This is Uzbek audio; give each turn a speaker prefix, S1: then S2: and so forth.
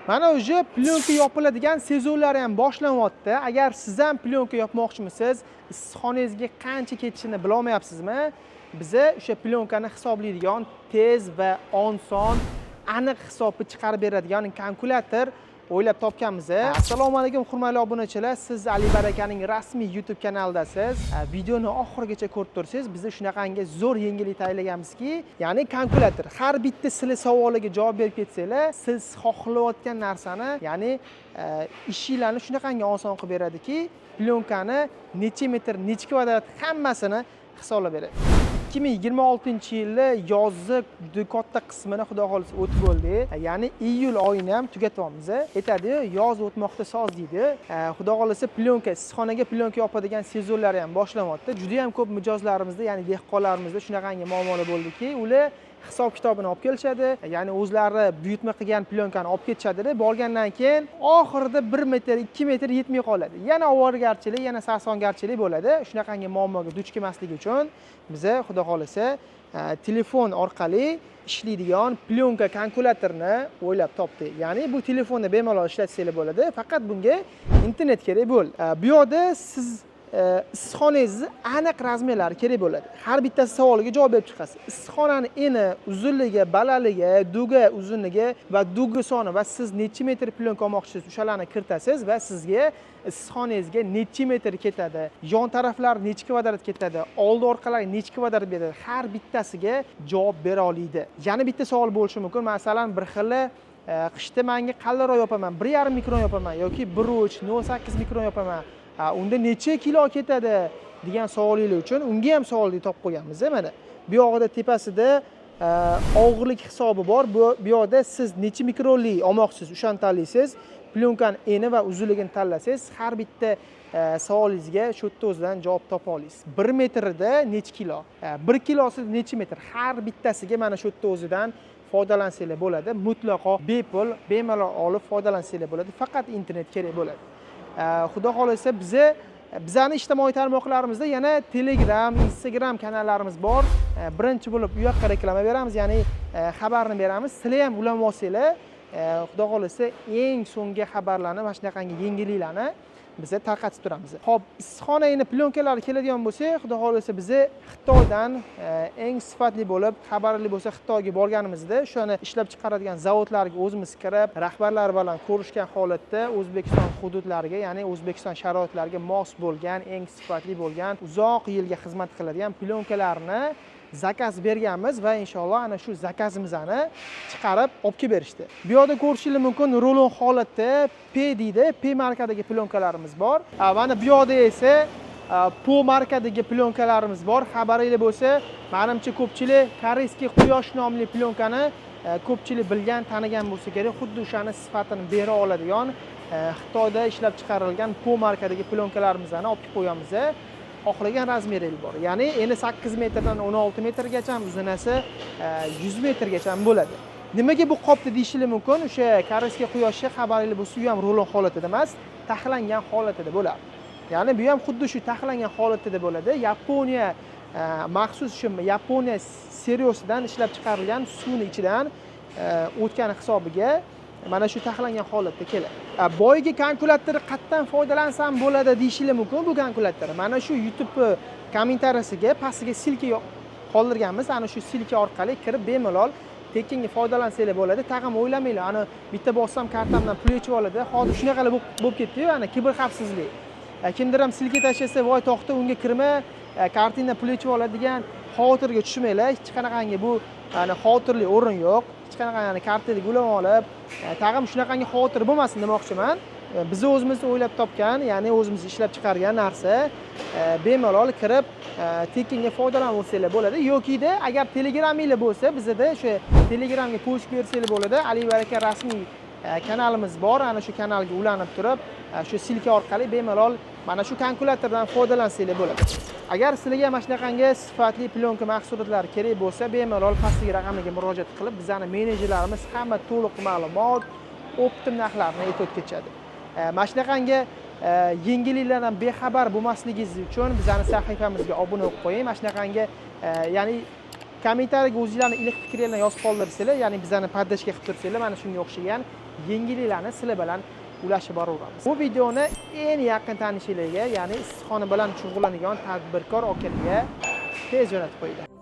S1: Mana, уже plyonka yopiladigan sezonlari ham boshlanyapti. Agar siz ham plyonka yopmoqchimisiz, issiqxonangizga qancha ketishini bilolmayapsizmi? Biza o'sha plyonkani hisoblaydigan tez va oson, aniq hisobni chiqarib beradigan kalkulyator o'ylab topganmiz. Assalomu alaykum, hurmatli obunachilar. Siz Ali Barakaning rasmiy YouTube kanalidasiz. Videoni oxirigacha ko'rib tursangiz, biz shunaqangi zo'r yengillik tayyorlaganmizki, ya'ni kalkulyator har bitta sizlar savoliga javob berib ketsanglar, siz xohlayotgan narsani, ya'ni ishinglarni shunaqangi oson qilib beradiki, plyonkani necha metr, necha kvadrat, hammasini hisoblab beradi. 2026-yilda yozni juda katta qismini, xudo xohlasa, o'tib bo'ldik, ya'ni iyul oyini ham tugatyapmiz. Aytadiyu, "Yoz o'tmoqda soz", deydi. Xudo xohlasa, plyonka, issiqxonaga plyonka yopadigan sezonlari ham boshlanyapti. Juda yam ko'p mijozlarimizda, ya'ni dehqonlarimizda shunaqangi muammolar bo'ldiki, ular hisob kitobini olib kelishadi, ya'ni o'zlari buyurtma qilgan plyonkani olib ketishadida, borgandan keyin oxirida 1 metr, 2 metr yetmay qoladi, yana ovoragarchilik, yana sarsongarchilik bo'ladi. Shunaqangi muammoga duch kelmasligi uchun biza, xudo xohlasa, telefon orqali ishlaydigan plyonka kalkulyatorni o'ylab topdik. Ya'ni bu telefonni bemalol ishlatsanglar bo'ladi, faqat bunga internet kerak bo'ldi. Bu yoqda siz issiqxonangizni aniq размер lari kerak bo'ladi. Har bittasi savoliga javob berib chiqasiz: issiqxonani eni, uzunligi, balandligi, дуга uzunligi va дуга soni va siz necha metr plyonka olmoqchisiz, o'shalarni kiritasiz va sizga issiqxonangizga necha metr ketadi, yon taraflari necha kvadrat ketadi, oldi orqalari necha kvadrat beradi, har bittasiga javob bera oladi. Yana bitta savol bo'lishi mumkin, masalan, bir xili qishda manga qalinroq yopaman, 1,5 mikron yopaman yoki 1,3, 0,8 mikron yopaman, unda necha kilo ketadi degan savolinglar uchun unga ham savolni topib qo'yganmiz. Mana bu yog'ida tepasida og'irlik hisobi bor. Bu yoqda siz necha mikronli olmoqchisiz, o'shani tanlaysiz. Plyonkani eni va uzunligini tanlasangiz, har bitta savolingizga shu yerda o'zidan javob topa olasiz. 1 metrida necha kilo, 1 kilosi necha metr, har bittasiga mana shu yerda o'zidan foydalansanglar bo'ladi. Mutlaqo bepul, bemalol olib foydalansanglar bo'ladi, faqat internet kerak bo'ladi. Xudo xohlasa, bizani ijtimoiy tarmoqlarimizda yana Telegram, Instagram kanallarimiz bor. Birinchi bo'lib u yoqqa reklama beramiz, ya'ni xabarni beramiz. Sizlar ham ulanib olsanglar, xudo xohlasa, eng so'nggi xabarlarni, mana shunaqangi yengilliklarni biza tarqatib turamiz. Ho'p, issiqxona endi plyonkalari keladigan bo'lsak, xudo xohlasa, biza Xitoydan eng sifatli bo'lib, xabarli bo'lsa, Xitoyga borganimizda o'shani ishlab chiqaradigan zavodlarga o'zimiz kirib, rahbarlar bilan ko'rishgan holatda O'zbekiston hududlariga, ya'ni O'zbekiston sharoitlariga mos bo'lgan, eng sifatli bo'lgan, uzoq yilga xizmat qiladigan plyonkalarni заказ berganmiz va inshaalloh ana shu заказ imizni chiqarib olib kelib berishdi. Bu yoqda ko'rishingiz mumkin, rulon holatda P deydi, P markadagi plyonkalarimiz bor. Mana bu yoqda esa Po markadagi plyonkalarimiz bor. Xabaringlar bo'lsa, manimcha, ko'pchilik "Корейский quyosh" nomli plyonkani ko'pchilik bilgan, tanigan bo'lsa kerak. Xuddi o'shani sifatini bera oladigan Xitoyda ishlab chiqarilgan Po markadagi plyonkalarimizni olib kelib qo'yamiz. Xohlagan размер i bor, ya'ni eni 8 metrdan 16 metrgacha, uzunasi 100 metrgacha bo'ladi. Nimaga bu qopni deyishingiz mumkin. O'sha "Корейский quyosh" ni, xabaringlar bo'lsa, u ham rulon holatida emas, taxlangan holatida bo'ladi. Ya'ni bu ham xuddi shu taxlangan holatida bo'ladi. Yaponiya maxsus shu Yaponiya сырьё sidan ishlab chiqarilgan, suvni ichidan o'tgani hisobiga mana shu taxlangan holatda keladi. Boyagi kalkulyatorni qayerdan foydalansam bo'ladi deyishinglar mumkin. Bu kalkulyator mana shu YouTube kommentariyasiga, pastiga ссылка qoldirganmiz. Ana shu ссылка orqali kirib, bemalol tekinga foydalansanglar bo'ladi. Tag'in o'ylamanglar, ana bitta bossam, kartamdan pul yechib oladi. Hozir shunaqalar bo'lib ketdiyu, ana kiber xavfsizlik. Kimdir ham ссылка tashlasa, "Voy, to'xta, unga kirma, kartingdan pul yechib oladi" degan xavotirga tushmanglar. Hech qanaqangi bu ana xavotirli o'rin yo'q. Hech qanaqa kartaga ulanib olib, tag'in shunaqangi xavotir bo'lmasin demoqchiman. Biz o'zimiz o'ylab topgan, ya'ni o'zimiz ishlab chiqargan narsa, bemalol kirib, tekinga foydalanib olsanglar bo'ladi. Yokida agar Telegraminglar bo'lsa, bizada o'sha Telegramga поиск bersanglar bo'ladi. Ali Baraka rasmiy kanalimiz bor. Ana shu kanalga ulanib turib, shu ссылка orqali bemalol mana shu kalkulyatordan foydalansanglar bo'ladi. Agar sizlarga mana shunaqangi sifatli plyonka mahsulotlari kerak bo'lsa, bemalol pastdagi raqamga murojaat qilib, bizani menejerlarimiz hamma to'liq ma'lumot, оптом narxlarni aytib o'tib ketishadi. Mana shunaqangi yengilliklardan bexabar bo'lmasligingiz uchun bizani sahifamizga obuna bo'lib qo'ying. Mana shunaqangi ya'ni kommentariyaga o'zinglarni iliq fikringlarni yozib qoldirsanglar, ya'ni bizani поддержка qilib tursanglar, mana shunga o'xshagan Yengilliklarni sizlar bilan ulashib boraveramiz. Bu videoni eng yaqin tanishinglarga, ya'ni issiqxona bilan shug'ullanadigan tadbirkor akalarga tez jo'natib qo'yinglar.